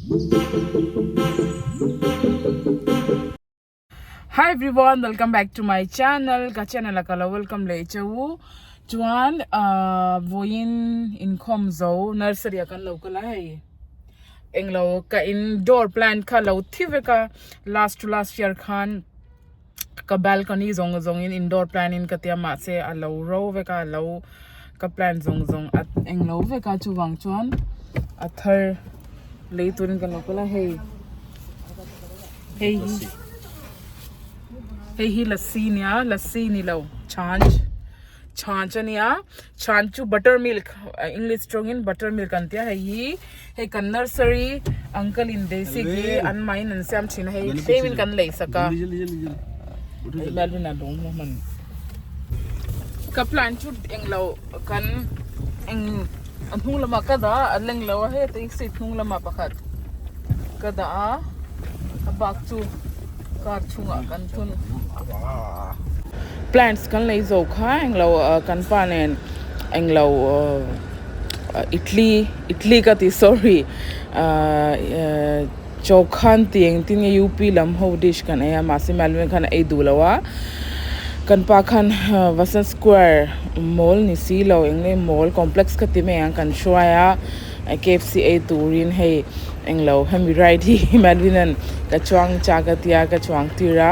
Hi everyone welcome back to my channel ka channel a ka lo welcome leh che u chuan ahh vawiin inkhawm zo nursery ah kan lo kal a hei englo ka indoor plant kha lo thi vek a last to last year khan ka balcony zawng zawng in indoor plant in ka tia mahse a lo ro vek a a lo ka plant zawng zawng a englo vek a chuvang chuan a thar lei turin kan lo kal a hei hei hi hei hi lassi nia lassi ni lo chhanch chhanch ania chhanch chu butter milk english tawngin butter milk an tia hei hi hei kan nursery uncle in basic hi an mahin an siam thin a hei tlem in kan lei sak a hei lalrin a lung hmu hman ka plan chu englo kan eng a hnung lamah ka dah a a leng lo a heta hi seat hnung lamah pakhat ka dah a a bak chu car chhungah kan thun plants kan lei zo kha englo kan pa nen englo idli idli ka ti sorry ahh chokhan tih engtin nge up lam ho dish kan ei a mahse malmeng khan a ei duh lo a kan pa khan Vasant square mall ni si lo eng nge mall complex ka ti mai ang kan hruai a kfc ei turin hei englo hemi ride hi Malvin an ka chuang chak a tia ka chuang tir a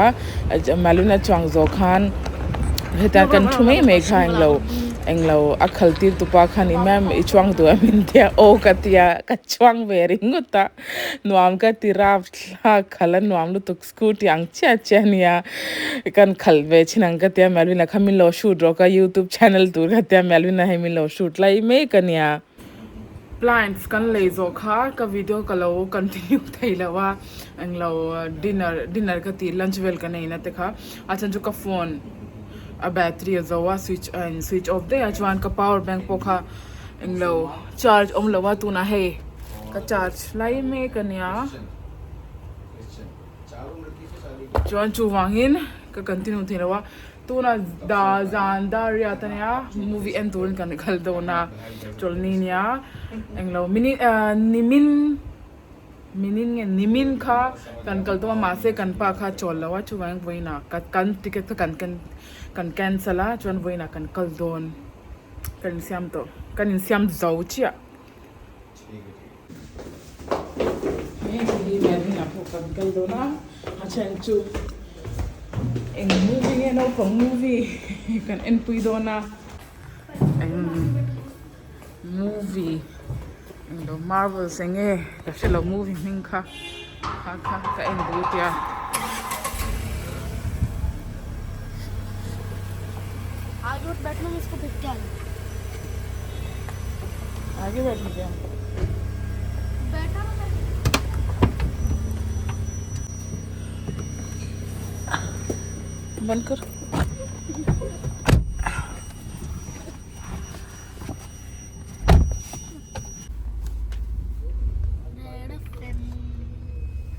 Malvin a chuang zawh khan heta kan thu mai mai kha englo englo a khal tir tupa khan i ma'am i chuang duh em in tia aw ka tia ka chuang ve ringawt a nuam ka ti rap thlak khalh a nuam lutuk scooty ang chiah chiah ania kan khalh ve thin ang ka tia Melvin-a kha min lo shoot rawh ka youtube channel tur ka tia Melvin-a hei min lo shoot lai mek ania. Plants kan lei zawh kha ka video ka lo continue thei lo a englo dinner dinner ka tih lunch vel kan ei na te kha a chhan chu ka phone a battery a zo a switch a in switch off daih a chuan ka power bank pawh kha englo charge awm lo a tunah hei ka charge lai mek ania chuan chuvangin ka continue thei lo a. Tuna da zan Dariat ania movie en turin kan kal dawn a chawlhni nia englo mini ah nimin minin nge nimin kha kan kal dawn a mahse kan pa kha chawl lo a chuvangin vawiinah ka kan ticket kha kan kan cancel a chuan vawiinah kan kal dawn kan insiam tawh kan insiam zo chiah. Hei hi Melvin-a pawh kan kal dawn a a then chu eng movie nge naupang movie kan enpui dawn a eng movie englo marvels eng nge ka hrelo movie hming kha kha kha ka en duh tia. Band kar.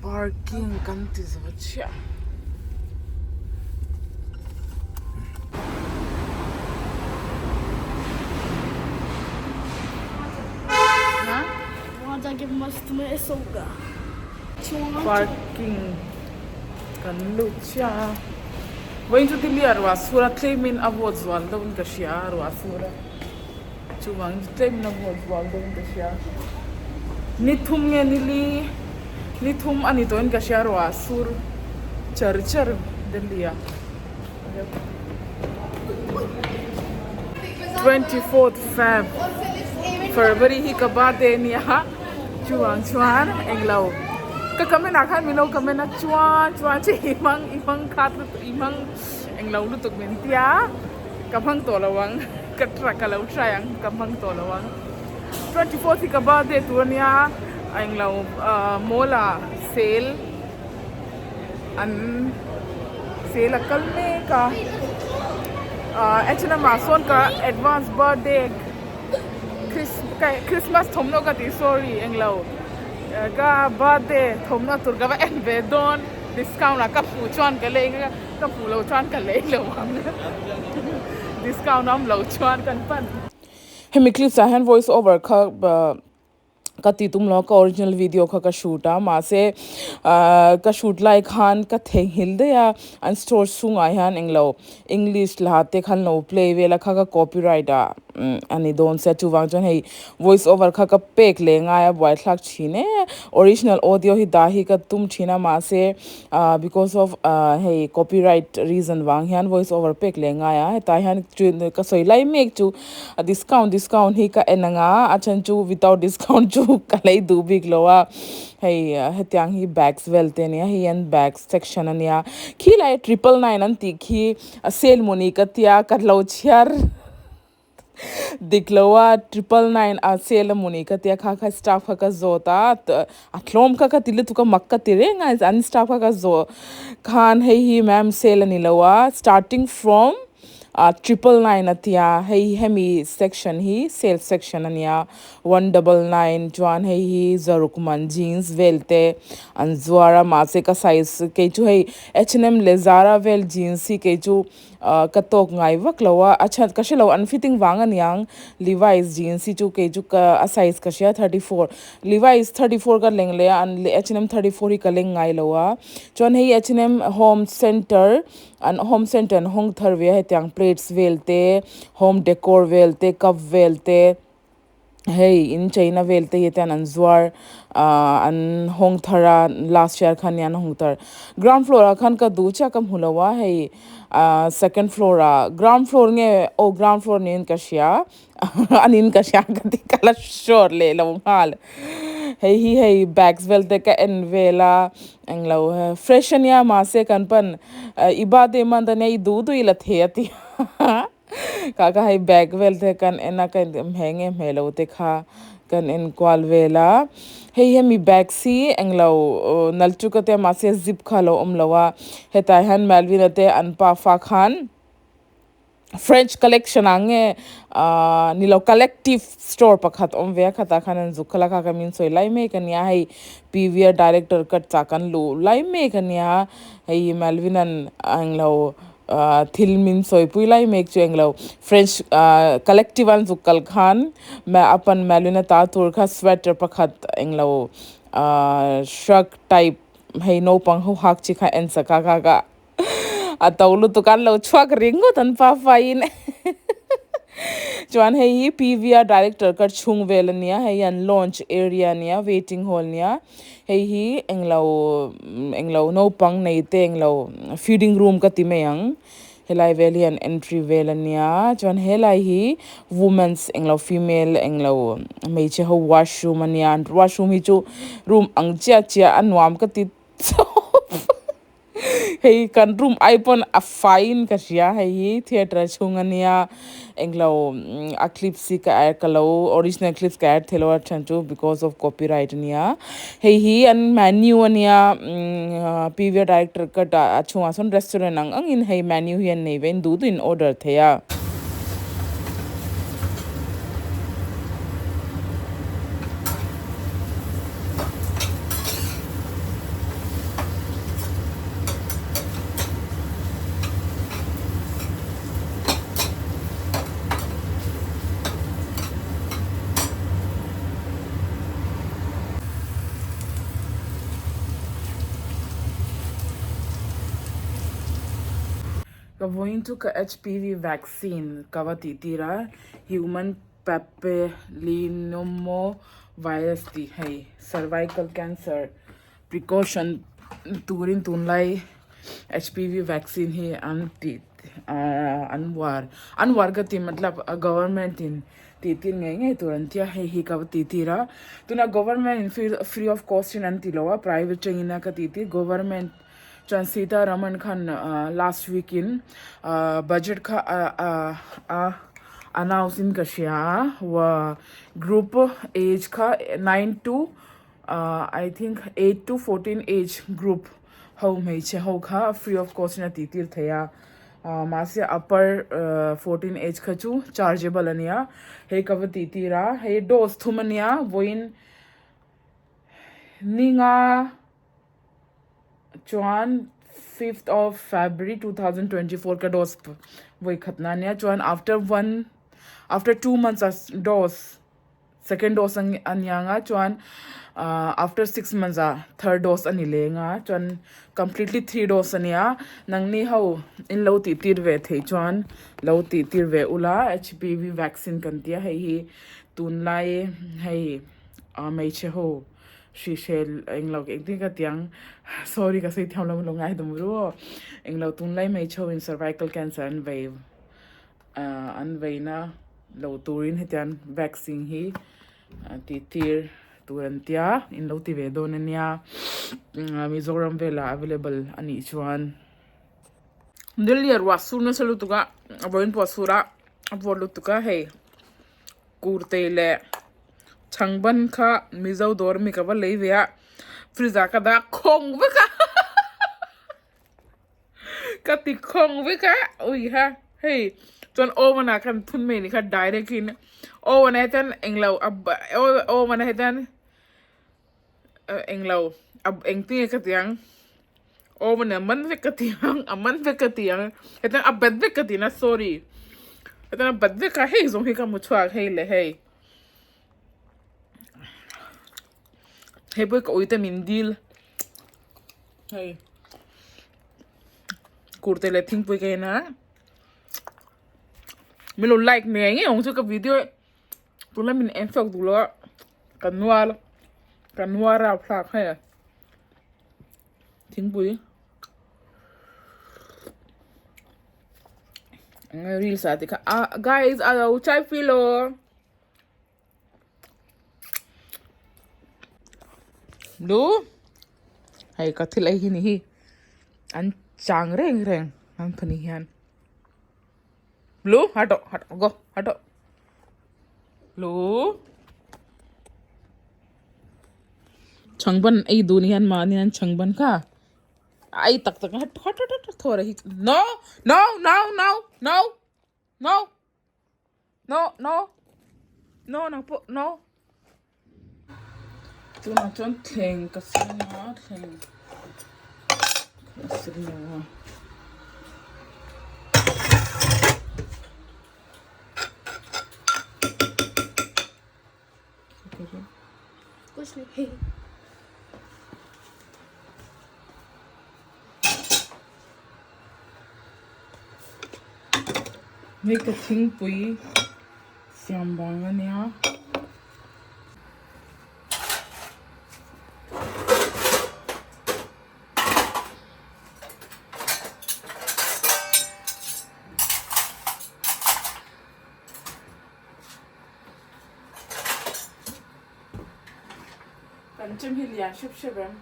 Parking kan ti zo chiah. Parking kan lut chiah a vawiin chu Delhi ah ruah sur a tlem in a vawt zual deuh in ka hria a ruah sur a chuvang chu tlem in a vawt zual deuh in ka hria ni thum nge ni li ni thum a ni tawh in ka hria ruah sur char char Delhi ah 24th Feb February hi ka birthday ania chuvang chuan englo ka comment ah khan min lo comment a chuan chuan chu i hmang i hmang khat lutuk i hmang englo lutuk min tia ka hmang tawh lo ang ka try ka lo try ang ka hmang tawh lo ang 24th hi ka birthday tur ania englo ah mall ah sale an sale a kal mek a ah H&M ah sawn ka advance birthday Christmas thawmhnaw ka tih sorry englo ka birthday thawmhnaw tur ka va en ve dawn discount ah ka hmuh chuan ka lei ang a ka hmuh loh chuan ka lei lo ang discount a awm loh chuan kan pan. Hemi clips ah hian voice over kha. Ka ti tum lo a, ka original video kha ka shoot a, mahse ahh ka shoot lai khan ka theihnghilh daih a, an store chhungah hian englo english hla te khan lo play vel a kha ka copyright ah a ni dawn sia chuvang chuan hei voice over kha ka pek leh ngai a buaithlak thin e original audio hi dah hi ka tum thin a mahse ahh because of ahh hei copyright reason vang hian voice over pek leh ngai a hetah hian ka sawi lai mek chu. A discount discount hi ka en ang a a then chu without discount chu ka lei duh bik lo a hei hetiang hi bags vel te ania hei hian bags section ania khilai triple nine an tih khi a sale mawni ka tia ka lo chhiar dik lo a triple nine a sale a mawni ka tia kha kha staff kha ka zawt a a tlawm kha ka ti lutuk a mak ka ti reng a an staff kha ka zawh khan hei hi ma'am sale a ni lo a starting from. Ah triple nine a tia hei hemi section hi sale section a nia 199 chuan hei hi zaruk man jeans vel te an zuar a mahse ka size kei chu hei H and M leh Zara vel jeans hi kei chu ah ka tawk ngai vak lo a a chhan ka hrelo an fitting vang a niang Levi's jeans hi chu kei chu ka a size ka hria 34 Levi's 34 ka leng leh a an H and M 34 hi ka leng ngai lo a chuan hei H and M home center. An home center an hawng thar ve a hetiang plates vel te home decor vel te cup vel te hei in cheina vel te hi te an zuar ahh an hawng thar a last year khan nia an hawng thar ground floor ah khan ka duh chiah ka hmu lo a hei ahh second floor ah ground floor nge aw ground floor niin ka hria. A nin ka hria ka ti ka la sure leh lo nghal hei hi hei bags vel te ka en vel a englo fresh ania mahse kan pan i birthday month ania i duh duh i la thei a ti a kha kha hei bag vel te kan en a ka hmeh nge hmeh lo te kha kan en kual vel a hei hemi bags hi englo nal chu ka tia mahse zip kha a lo awm lo a hetah hian Melvin-a te an pafa khan. French collection ah nge ahh ni lo collective store pakhat awm ve a khatah khan an zuk khalak a ka min sawi lai mek ania hei P_V_R director cut chah kan luh lai mek ania hei Melvin an englo ahh thil min sawi pui lai mek chu englo French ahh collective an zuk kal khan a pan Melvin a ta tur kha sweater pakhat englo ahh shrug type hei naupang ho hak chi kha en sak a kha ka. A to lutuk an lo chhuak ringawt an pa faiin chuan hei hi P_V_R director kar chhung vel ania hei hi an launch area ania waiting hall ania hei hi englo englo naupang nei te englo feeding room ka ti mai ang helai vel hi an entry vel ania chuan helai hi women's englo female englo hmeichhe ho washroom ania washroom hi chu room ang chiah chiah a nuam ka ti chawp. Hei kan room ai pawn a faiin ka hria hei hi theatre chhung ania englo a clips hi ka add ka lo original clips ka add theilo a then chu because of copyright ania hei hi an menu ania P_V_R director cut ah a chhungah sawn restaurant ang angin hei menu hi an nei ve in duh duhin order thei a. Ka vawiin chu ka H_P_V vaccine ka va tih tir a human papilloma virus tih hei cervical cancer precaution turin tunlai H_P_V vaccine hi an tih ahh an uar an uar ka ti matlab government in tih tir ngei ngei tur an tia hei hi ka va tih tir a tuna government in free of cost in an ti lo a private atangin a ka tih tir government. Chuan Sita Raman khan last week in budget kha a announce in ka hria a group age kha 9 to I think 8 to 14 age group ho hmeichhe ho kha free of cost in a tih tir thei a mahse upper 14 age kha chu chargeable ania hei ka va tih tir a hei dose thum ania vawiin ninga. Chuan fifth of February 2024 ka dose vawi khat na ania chuan after one after 2 months a dose Second dose a nia nga chuan ahh after 6 months ah third dose a ni leng a chuan completely three dose a nia nangni ho in lo tih tir ve theih chuan lo tih tir ve ula H P V vaccine kan tia hei hi tunlai hei ah hmeichhe ho hrisel englo engtin ka ti ang sorry ka sawi thiam lo lo ngai dawm ru aw englo tunlai hmeichhe ho in cervical cancer an vei ah an veina lo turin hetiang vaccine hi tih tir tur an tia in lo ti ve dawn ania Mizoram velah available a nih chuan Delhi ah ruah sur nasa lutuk a a vawiin pawh a sur a a vawt lutuk a hei kurtei leh chhangban kha Mizo dawr ami ka va lei ve a fridge ah ka dah khawng vek a. Ka ti khawng vek a ui ha hei chuan oven ah khan thun mai ni kha direct in oven ah hian englo a oven ah hian englo a engtin nge ka ti ang oven ah man vek ka ti ang a man vek ka ti ang hetiang a bat vek ka ti na sorry hetiang a bat vek a hei zawng hi ka hmu chhuak hei leh hei hei pawh hi ka ui te min dil. Hei kurte leh thingpui ka en a min lo like ngei ngei ang chu ka video tuna min en chhuak duh lo a ka nual ka nuar a thlak hei thingpui eng nge reels ah te kha ah guys a lo chai feel aw. Lu hei ka thil ei hi ni hi an chang reng reng an phani hian lu hato hato go hato lu chhangban ei dun hian mahni an chhangban kha ai tak tak hat hat hat thawr hi no no no no no no. No, no. No, nang pawh, no. Tunah chuan thleng ka siam a, thleng ka siam a. Kuch nahi. Hei ka thingpui siam vang a nia. Kan chem hi lian hrep hrep em.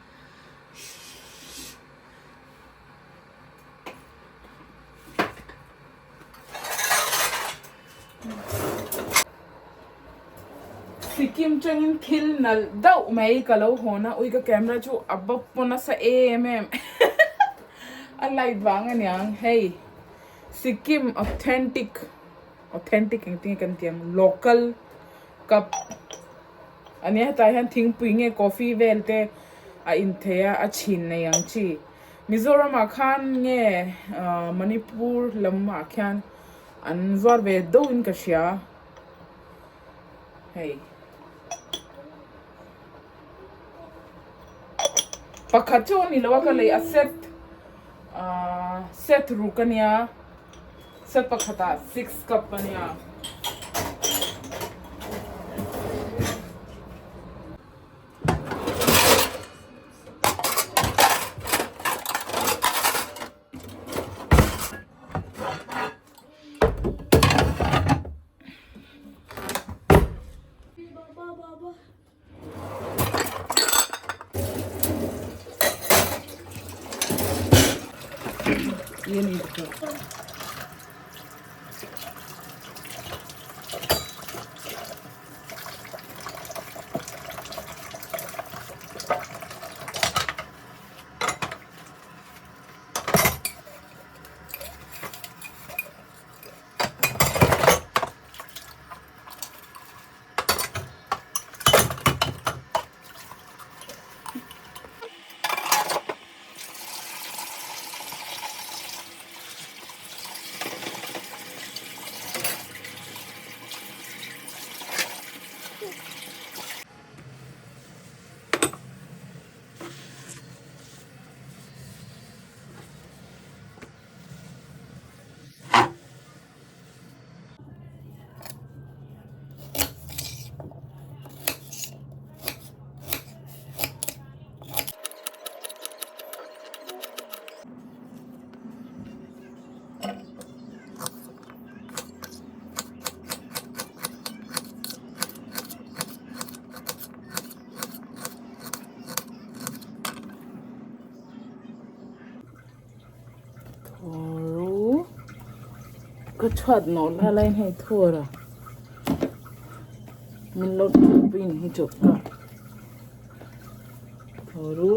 Sikkim tangin thil nalh deuh mai ka lo hawn a ui ka camera chu a bawp paw nasa em em a light vang aniang hei Sikkim authentic authentic engtin nge kan tih ang local cup ania hetah hian thingpui nge coffee vel te a in thei a a chhin nei ang chi Mizoram ah khan nge ah Manipur lam ah khian an zuar ve deuh in ka hria hei pakhat chu a ni lo a ka lei a set ah set ruk ania. Set pakhatah six cup a nia. ये नहीं दिखा Ka chhuat nawh la laiin hei thur a min lo thupui ni hi chu ka thaw ru.